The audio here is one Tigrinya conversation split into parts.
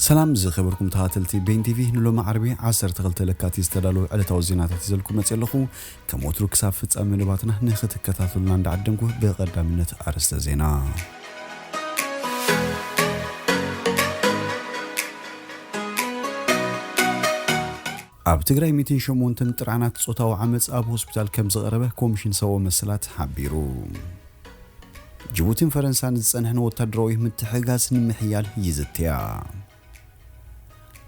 ሰላም ዝኸበርኩም ተኸታተልቲ ቤን ቲቪ፣ ንሎሚ ዓርቢ ዓሰርተ ክልተ ለካቲት ዝተዳለዉ ዕለታዊ ዜናታት ይዘልኩም መጽእ ኣለኹ። ከም ወትሩ ክሳብ ፍጻሜ መደባትና ንኽትከታተሉና እንዳዓደምኩ ብቐዳምነት ኣርእስተ ዜና። ኣብ ትግራይ ሚእትን ሸሞንተን ጥርዓናት ጾታዊ ዓመጽ ኣብ ሆስፒታል ከም ዝቐረበ ኮሚሽን ሰብኣዊ መሰላት ሓቢሩ። ጅቡቲን ፈረንሳን ዝጸንሐን ወታደራዊ ምትሕግጋዝ ንምሕያል ይዝትያ።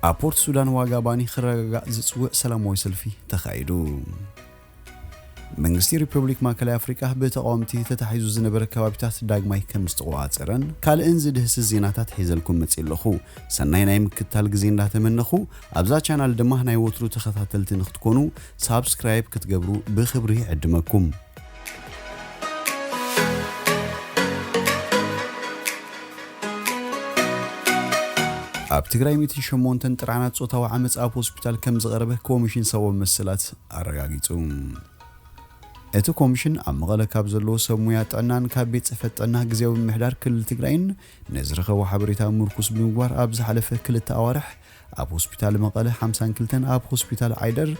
ኣብ ፖርት ሱዳን ዋጋ ባኒ ክረጋጋእ ዝጽውዕ ሰላማዊ ሰልፊ ተኻይዱ። መንግስቲ ሪፐብሊክ ማእከላይ ኣፍሪቃ ብተቓወምቲ ተታሒዙ ዝነበረ ከባቢታት ዳግማይ ከም ዝተቖጻጸረን ካልእን ዝድህስስ ዜናታት ሒዘልኩም መጽእ ኣለኹ። ሰናይ ናይ ምክትታል ግዜ እንዳተመነኹ፣ ኣብዛ ቻናል ድማ ናይ ወትሩ ተኸታተልቲ ንክትኮኑ ሳብስክራይብ ክትገብሩ ብኽብሪ ይዕድመኩም። ኣብ ትግራይ ሚእትን ሸሞንተን ጥርዓናት ጾታዊ ዓመጽ ኣብ ሆስፒታል ከም ዝቐረበ ኮሚሽን ሰብኣዊ መሰላት ኣረጋጊጹ። እቲ ኮሚሽን ኣብ መቐለ ካብ ዘለዉ ሰብ ሙያ ጥዕናን ካብ ቤት ጽሕፈት ጥዕና ግዜያዊ ምምሕዳር ክልል ትግራይን ንዝረኸቦ ሓበሬታ ምርኩስ ብምግባር ኣብ ዝሓለፈ ክልተ ኣዋርሕ ኣብ ሆስፒታል መቐለ ሓምሳን ክልተን፣ ኣብ ሆስፒታል ዓይደር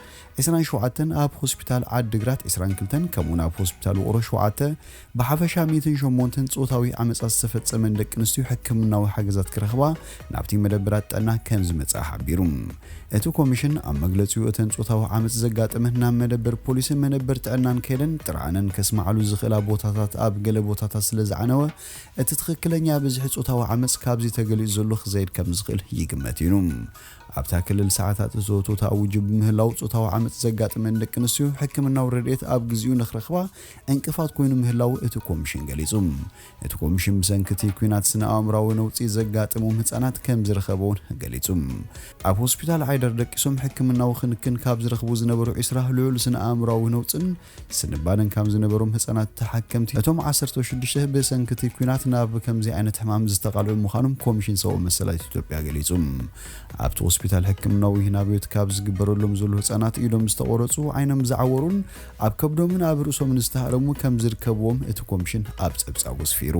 ዕስራን ሸውዓተን፣ ኣብ ሆስፒታል ዓድግራት ዕስራን ክልተን፣ ከምኡውን ኣብ ሆስፒታል ውቕሮ ሸውዓተ ብሓፈሻ ሚእትን ሸሞንተን ጾታዊ ዓመጻት ዝተፈጸመን ደቂ ኣንስትዮ ሕክምናዊ ሓገዛት ክረኽባ ናብቲ መደበራት ጥዕና ከም ዝመጽኣ ሓቢሩ። እቲ ኮሚሽን ኣብ መግለጺኡ እተን ጾታዊ ዓመጽ ዘጋጠመን ናብ መደበር ፖሊስን መደበር ጥዕናን ከይደን ጥርዓነን ከስምዓሉ ዝኽእላ ቦታታት ኣብ ገለ ቦታታት ስለ ዝዓነወ እቲ ትኽክለኛ ብዝሒ ጾታዊ ዓመጽ ካብዚ ተገሊጹ ዘሎ ክዘይድ ከም ዝኽእል ይግመት ኢሉ። ኣብታ ክልል ሰዓታት እቶቶ ተኣዊጁ ብምህላው ጾታዊ ዓመጽ ዘጋጠመን ደቂ ኣንስትዮ ሕክምናዊ ረድኤት ኣብ ግዚኡ ንክረኽባ ዕንቅፋት ኮይኑ ምህላው እቲ ኮሚሽን ገሊጹ። እቲ ኮሚሽን ብሰንኪ እቲ ኲናት ስነ ኣእምራዊ ነውጺ ዘጋጠሞም ህጻናት ከም ዝረኸበ እውን ገሊጹ። ኣብ ሆስፒታል ዓይደር ደቂሶም ሕክምናዊ ክንክን ካብ ዝረኽቡ ዝነበሩ ዕስራ ልዑል ስነ ኣእምራዊ ነውጽን ስንባደን ካብ ዝነበሮም ህጻናት ተሓከምቲ እቶም ዓሰርተ ሽዱሽተ ብሰንኪ እቲ ኲናት ናብ ከምዚ ዓይነት ሕማም ዝተቓልዑ ምዃኖም ኮሚሽን ሰብኣዊ መሰላት ኢትዮጵያ ገሊጹ። ኣብቲ ሆስፒታል ሕክምናዊ ናብዮት ካብ ዝግበረሎም ዘሎ ህጻናት ኢዶም ዝተቖረጹ፣ ዓይኖም ዝዓወሩን ኣብ ከብዶምን ኣብ ርእሶምን ዝተሃረሙ ከም ዝርከብዎም እቲ ኮሚሽን ኣብ ጸብጻቡ ኣስፊሩ።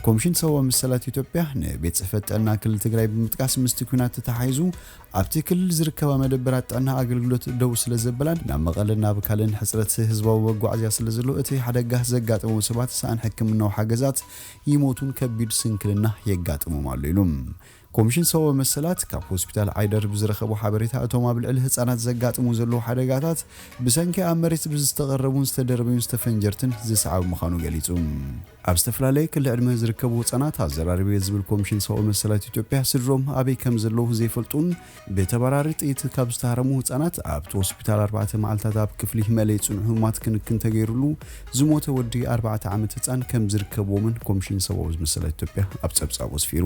ኮሚሽን ሰብኣዊ መሰላት ኢትዮጵያ ንቤት ጽሕፈት ጥዕና ክልል ትግራይ ብምጥቃስ ምስቲ ኲናት ተተሓሒዙ ኣብቲ ክልል ዝርከባ መደበራት ጥዕና ኣገልግሎት ደው ስለ ዘበላን ናብ መቐለን ናብ ካልእን ሕጽረት ህዝባዊ መጓዓዝያ ስለ ዘሎ እቲ ሓደጋ ዘጋጠሞም ሰባት ሰኣን ሕክምናዊ ሓገዛት ይሞቱን ከቢድ ስንክልና የጋጥሞም ኣሎ ኢሉ። ኮሚሽን ሰብኣዊ መሰላት ካብ ሆስፒታል ዓይደር ብዝረኸቦ ሓበሬታ እቶም ኣብ ልዕሊ ህጻናት ዘጋጥሙ ዘለዉ ሓደጋታት ብሰንኪ ኣብ መሬት ብዝተቐረቡን ዝተደርበዩን ዝተፈንጀርትን ዝሰዓብ ምዃኑ ገሊጹ። ኣብ ዝተፈላለየ ክሊ ዕድመ ዝርከቡ ህጻናት ኣዘራሪበ ዝብል ኮሚሽን ሰብኣዊ መሰላት ኢትዮጵያ ስድሮም ኣበይ ከም ዘለዉ ዘይፈልጡን ብተበራሪ ጥይት ካብ ዝተሃረሙ ህጻናት ኣብቲ ሆስፒታል ኣርባዕተ መዓልታት ኣብ ክፍሊ መለይ ጽኑዕ ህሙማት ክንክን ተገይሩሉ ዝሞተ ወዲ ኣርባዕተ ዓመት ህጻን ከም ዝርከብዎምን ኮሚሽን ሰብኣዊ መሰላት ኢትዮጵያ ኣብ ጸብጻቡ ኣስፊሩ።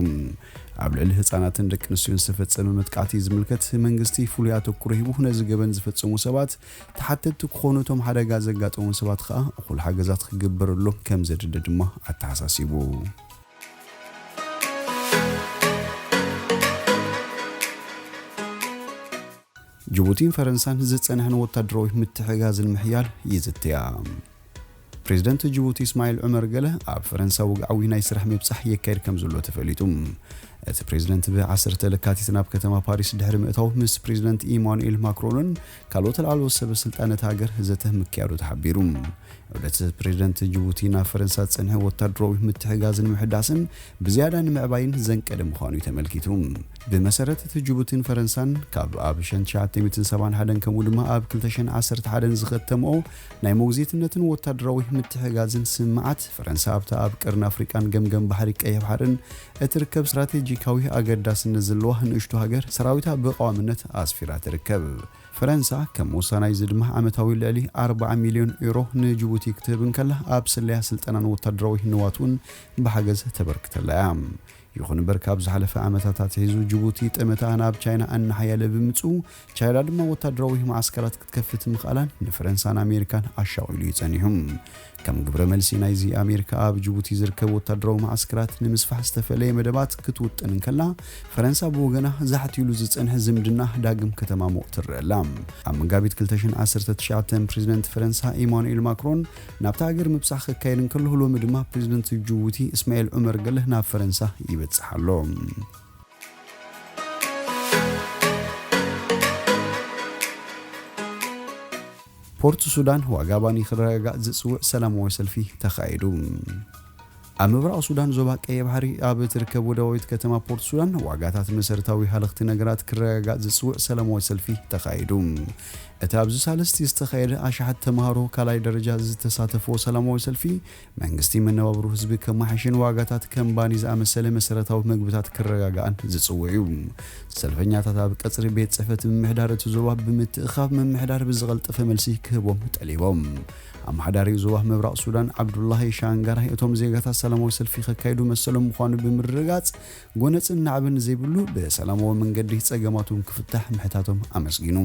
ኣብ ልዕሊ ህጻናትን ደቂ ኣንስትዮን ዝተፈጸመ መጥቃዕቲ ዝምልከት መንግስቲ ፍሉይ ኣተኩሮ ሂቡ ነዚ ገበን ዝፈጸሙ ሰባት ተሓተትቲ ክኾኑ እቶም ሓደጋ ዘጋጠሞም ሰባት ከኣ እኹል ሓገዛት ክግበረሎም ከም ዘድሊ ድማ ኣተሓሳሲቡ። ጅቡቲን ፈረንሳን ዝጸንሐን ወታደራዊ ምትሕግጋዝ ንምሕያል ይዝትያ። ፕሬዝደንት ጅቡቲ እስማኤል ዑመር ገለ ኣብ ፈረንሳ ወግዓዊ ናይ ስራሕ ምብጻሕ የካይድ ከም ዘሎ ተፈሊጡ። እቲ ፕሬዝደንት ብ ዓሰርተ ለካቲት ናብ ከተማ ፓሪስ ድሕሪ ምእታው ምስ ፕሬዝደንት ኢማኑኤል ማክሮንን ካልኦት ላዕለዎት ሰበ ስልጣን እታ ሃገር ዘተ ምክያዱ ተሓቢሩ። ዑደት ፕሬዝደንት ጅቡቲ ናብ ፈረንሳ ዝጸንሐ ወታደራዊ ምትሕግጋዝን ምሕዳስን ብዝያዳ ንምዕባይን ዘንቀደ ምዃኑ እዩ ተመልኪቱ። ብመሰረት እቲ ጅቡቲን ፈረንሳን ካብ ኣብ ሸን ትሽዓተ ሚእትን ሰብዓን ሓደን ከምኡ ድማ ኣብ ክልተ ሽሕን ዓሰርተ ሓደን ዝኸተምኦ ናይ ሞግዚትነትን ወታደራዊ ምትሕግጋዝን ስምዓት፣ ፈረንሳ ኣብታ ኣብ ቀርኒ ኣፍሪቃን ገምገም ባሕሪ ቀይሕ ባሕርን እትርከብ ስትራቴጂካዊ ኣገዳስነት ዘለዋ ንእሽቶ ሃገር ሰራዊታ ብቐዋምነት ኣስፊራ ትርከብ። ፈረንሳ ከም ወሳናይ ዝድማዕ ዓመታዊ ልዕሊ ኣርባዓ ሚልዮን ዩሮ ንጅቡቲ ክትህብ እንከላ፣ ኣብ ስለያ፣ ስልጠናን ወታደራዊ ንዋት እውን ብሓገዝ ተበርክተላ እያ። ይኹን እምበር፣ ካብ ዝሓለፈ ዓመታት ኣትሒዙ ጅቡቲ ጠመታ ናብ ቻይና እናሓየለ ብምጽኡ፣ ቻይና ድማ ወታደራዊ መዓስከራት ክትከፍት ምኽኣላን ንፈረንሳን ኣሜሪካን ኣሻቒሉ እዩ ጸኒሑ። ከም ግብረ መልሲ ናይዚ፣ ኣሜሪካ ኣብ ጅቡቲ ዝርከብ ወታደራዊ መዓስከራት ንምስፋሕ ዝተፈለየ መደባት ክትውጥን እንከላ፣ ፈረንሳ ብወገና ዛሕት ኢሉ ዝጸንሐ ዝምድና ዳግም ከተማሙቕ ትረአ ኣላ። ኣብ መጋቢት ክልተ ሽሕን ዓሰርተ ትሽዓተን ፕሬዝደንት ፈረንሳ ኢማኑኤል ማክሮን ናብታ ሃገር ምብጻሕ ክካየድ እንከሎ፣ ሎሚ ድማ ፕሬዝደንት ጅቡቲ እስማኤል ዑመር ገለህ ናብ ፈረንሳ ይበጽሕ ኣሎ። ፖርት ሱዳን ዋጋ ባኒ ክረጋጋእ ዝጽውዕ ሰላማዊ ሰልፊ ተኻይዱ። ኣብ ምብራቕ ሱዳን ዞባ ቀይሕ ባሕሪ ኣብ እትርከብ ወደባዊት ከተማ ፖርት ሱዳን ዋጋታት መሰረታዊ ሃለኽቲ ነገራት ክረጋጋእ ዝጽውዕ ሰላማዊ ሰልፊ ተኻይዱ። እቲ ኣብዚ ሳልስቲ ዝተኻየደ ኣሽሓት ተምሃሮ ካልኣይ ደረጃ ዝተሳተፍዎ ሰላማዊ ሰልፊ መንግስቲ መነባብሮ ህዝቢ ከመሓሽን ዋጋታት ከም ባኒ ዝኣመሰለ መሰረታዊ መግብታት ክረጋጋእን ዝጽውዕ እዩ። ሰልፈኛታት ኣብ ቀጽሪ ቤት ጽሕፈት ምምሕዳር እቲ ዞባ ብምትእኻብ ምምሕዳር ብዝቐልጠፈ መልሲ ክህቦም ጠሊቦም። ኣመሓዳሪ ዞባ ምብራቕ ሱዳን ዓብዱላሂ ሻንጋራይ እቶም ዜጋታት ሰላማዊ ሰልፊ ከካይዱ መሰሎም ምዃኑ ብምርግጋጽ ጎነጽን ናዕብን ዘይብሉ ብሰላማዊ መንገዲ ጸገማቶም ክፍታሕ ምሕታቶም ኣመስጊኑ።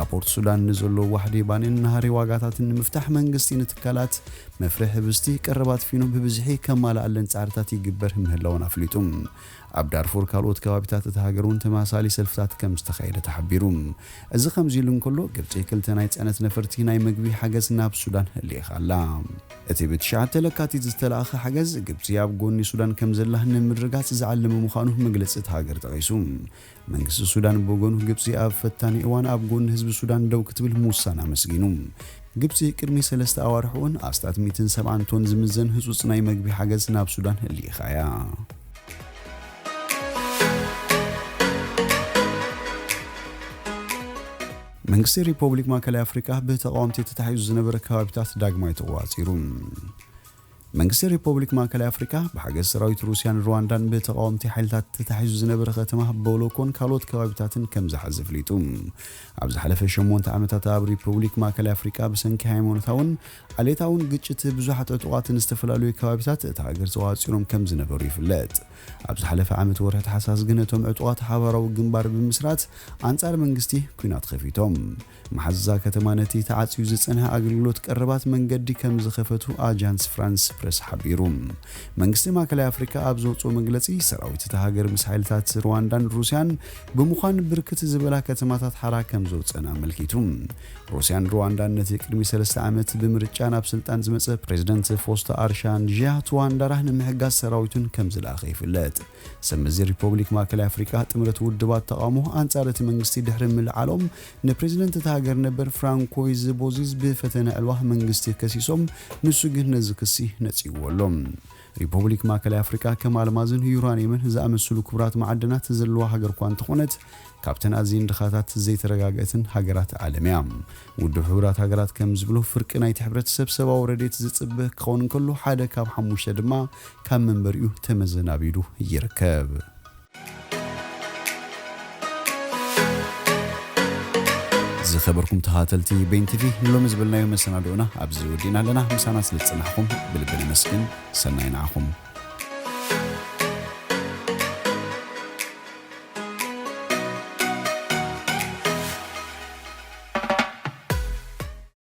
ኣብ ፖርት ሱዳን ንዘሎ ዋሕዲ ባኒን ናህሪ ዋጋታትን ንምፍታሕ መንግስቲ ንትካላት መፍርሒ ህብስቲ ቀረባት ፊኖ ብብዝሒ ከማልኣለን ጻዕርታት ይግበር ምህላውን ኣፍሊጡ። ኣብ ዳርፉር ካልኦት ከባቢታት እታ ሃገር እውን ተመሳሳሊ ሰልፍታት ከም ዝተኻየደ ተሓቢሩ። እዚ ከምዚ ኢሉ እንከሎ ግብጺ ክልተ ናይ ጽዕነት ነፈርቲ ናይ መግቢ ሓገዝ ናብ ሱዳን ልኢኻ ኣላ። እቲ ብትሽዓተ ለካቲት ዝተለኣኸ ሓገዝ ግብጺ ኣብ ጎኒ ሱዳን ከም ዘላ ንምርጋጽ ዝዓለመ ምዃኑ መግለጺ እታ ሃገር ጠቒሱ። መንግስቲ ሱዳን ብወገኑ ግብጺ ኣብ ፈታኒ እዋን ኣብ ጎኒ ህዝቢ ሱዳን ደው ክትብል ምውሳን ኣመስጊኑ። ግብጺ ቅድሚ ሰለስተ ኣዋርሕ እውን ኣስታት ሚእትን ሰብዓን ቶን ዝምዘን ህጹጽ ናይ መግቢ ሓገዝ ናብ ሱዳን ልኢኻ እያ። መንግስቲ ሪፖብሊክ ማእከላይ ኣፍሪቃ ብተቓወምቲ ተታሒዙ ዝነበረ ከባቢታት ዳግማይ ተቖጻጺሩ። መንግስቲ ሪፖብሊክ ማእከላይ ኣፍሪቃ ብሓገዝ ሰራዊት ሩስያን ሩዋንዳን ብተቓወምቲ ሓይልታት ተታሒዙ ዝነበረ ከተማ ቦሎኮን ካልኦት ከባቢታትን ከም ዝሓዘ ኣፍሊጡ። ኣብ ዝሓለፈ ሸሞንተ ዓመታት ኣብ ሪፖብሊክ ማእከላይ ኣፍሪቃ ብሰንኪ ሃይማኖታውን ዓሌታውን ግጭት ብዙሓት ዕጡቓትን ዝተፈላለዩ ከባቢታት እታ ሃገር ተቖጻጺሮም ከም ዝነበሩ ይፍለጥ። ኣብ ዝሓለፈ ዓመት ወርሒ ታሕሳስ ግን እቶም ዕጡቓት ሓባራዊ ግንባር ብምስራት ኣንጻር መንግስቲ ኲናት ከፊቶም። መሓዛ ከተማ ነቲ ተዓጽዩ ዝጸንሐ ኣገልግሎት ቀረባት መንገዲ ከም ዝኸፈቱ ኣጃንስ ፍራንስ ፕረስ ሓቢሩ። መንግስቲ ማእከላይ ኣፍሪካ ኣብ ዘውጽኦ መግለጺ ሰራዊት እታ ሃገር ምስ ሓይልታት ሩዋንዳን ሩስያን ብምዃን ብርክት ዝበላ ከተማታት ሓራ ከም ዘውጸን ኣመልኪቱ። ሩስያን ሩዋንዳን ነቲ ቅድሚ ሰለስተ ዓመት ብምርጫ ናብ ስልጣን ዝመጸ ፕሬዝደንት ፎስቶ ኣርሻንድያ ቱዋንዳራ ንምሕጋዝ ሰራዊቱን ከም ዝለኣኸ ይፍለጥ። ሰብ መዚ ሪፖብሊክ ማእከላይ ኣፍሪቃ ጥምረት ውድባት ተቓውሞ ኣንጻር እቲ መንግስቲ ድሕሪ ምልዓሎም ንፕሬዝደንት እታ ሃገር ነበር ፍራንኮይዝ ቦዚዝ ብፈተነ ዕልዋ መንግስቲ ከሲሶም፣ ንሱ ግን ነዚ ክሲ ነጺግዎ ኣሎ። ሪፖብሊክ ማእከላይ ኣፍሪቃ ከም ኣልማዝን ዩራኒየምን ዝኣመሰሉ ክቡራት መዓድናት ዘለዋ ሃገር እኳ እንተኾነት፣ ካብተን ኣዝየን ድኻታት ዘይተረጋግአትን ሃገራት ዓለም እያ። ውድብ ሕቡራት ሃገራት ከም ዝብሎ፣ ፍርቂ ናይቲ ሕብረተሰብ ሰብኣዊ ረድኤት ዝጽበ ክኸውን እንከሎ፣ ሓደ ካብ ሓሙሽተ ድማ ካብ መንበሪኡ ተመዘናቢሉ ይርከብ። ዝኸበርኩም ተኸታተልቲ ቤን ቲቪ፣ ንሎሚ ዝበልናዮ መሰናድኦና ኣብዚ ወዲእና ኣለና። ምሳና ስለ ዝጸናሕኩም ብልቢ ነመስግን። ሰናይ ንዓኹም።